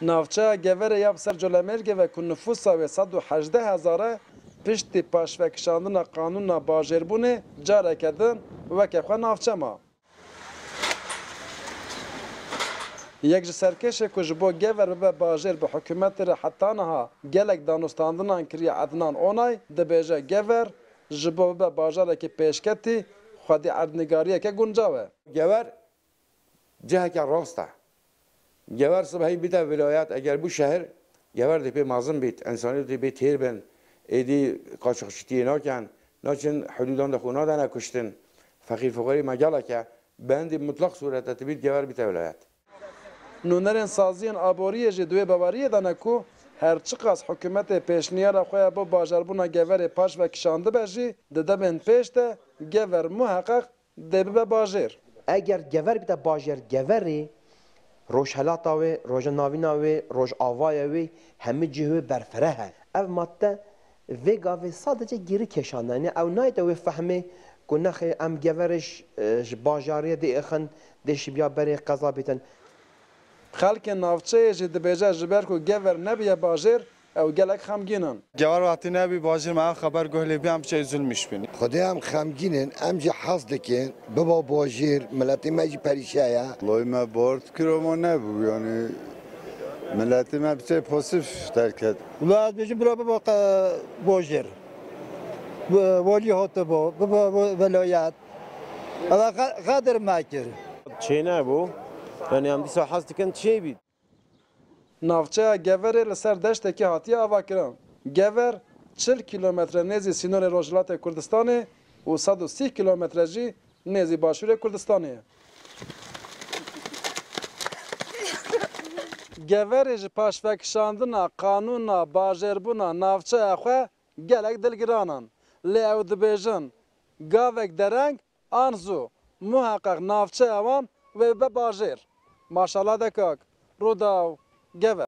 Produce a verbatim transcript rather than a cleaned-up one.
Navçeya Geverê ya bi ser Colemêrgê ve ku nifûsa wê sed û hejdeh hezar e, piştî paşvekişandina qanûna bajêrbûnê careke din weke xwe navçe ma. Yek ji serkêşê ku ji bo Gever bibe bajêr bi hikûmetê re heta niha gelek danûstandinan kiriye Ednan Onay, dibêje Gever ji bo bibe bajarekî pêşketî xwedî erdnîgariyeke guncaw e. Gever ciheke rast e. Gever sibehî bîte vilayet, eger bû şehir, Gever dê pê mezin bît, însanê dê pê têr bin, êdî qaçaxçîtiyê nakin, naçin hudûdan de xwe nadene kuştin. Feqîr fuqarî me gelek e, bi hindî mutlaq sûrete tibît Gever bîte vilayet. Nûnerên saziyên aboriyê jî di wê baweriyê de ne ku her çiqas hikûmetê pêşniyara xwe ya bo bajarebûna Geverê paş ve kişandibe jî, di demên pêş de Gever muheqeq dê bibe bajêr. Eger Gever bîte bajêr, Geverê Rojhelata wê, Roja Navîna wê, Rojavaya wê, hemî cihê wê berfireh e. Ev madde vê gavê sadece gêrî kêşandine. Ew nayête wê fehmê ku nexê em Geverê ji, ji bajariyê dê êxin, dê şibiya berê qeza bîtin. Xelkê navçeyê jî dibêje ji ber ku Gever nebûye bajêr, ew gelek xemgîn in. Gever wextî nebî bajêr, me ev xeber guh lê bî, em biçe zulmîş bîn. Xwedê em xemgîn in, em jî hez dikin biba bajêr, miletê me jî perîşe ye. Lay me bard kir ama nebû, yanî miletê me biçe pasîf derket. Wela ez bêjim bira biba qe-, bajêr. Bi-, walî hatiba, biba we-, welayet. Eva xe-, xedir me kir. Çênebû. Yanî em dîsa hez dikin çêbî. Navçeya Geverê li ser deştekî hatiye avakirin. Gever çil kîlometre nêzî sînorê Rojhilatê Kurdistanê û sed û sî kîlometre jî nêzî Başûrê Kurdistanê ye. Geverê ji paşvekişandina qanûna bajêrbûna navçeya xwe gelek dilgiran in. Lê ew dibêjin, gavek dereng an zû, muheqeq navçeya wan wê bibe bajêr. Maşala de kak, Rûdaw, Gever.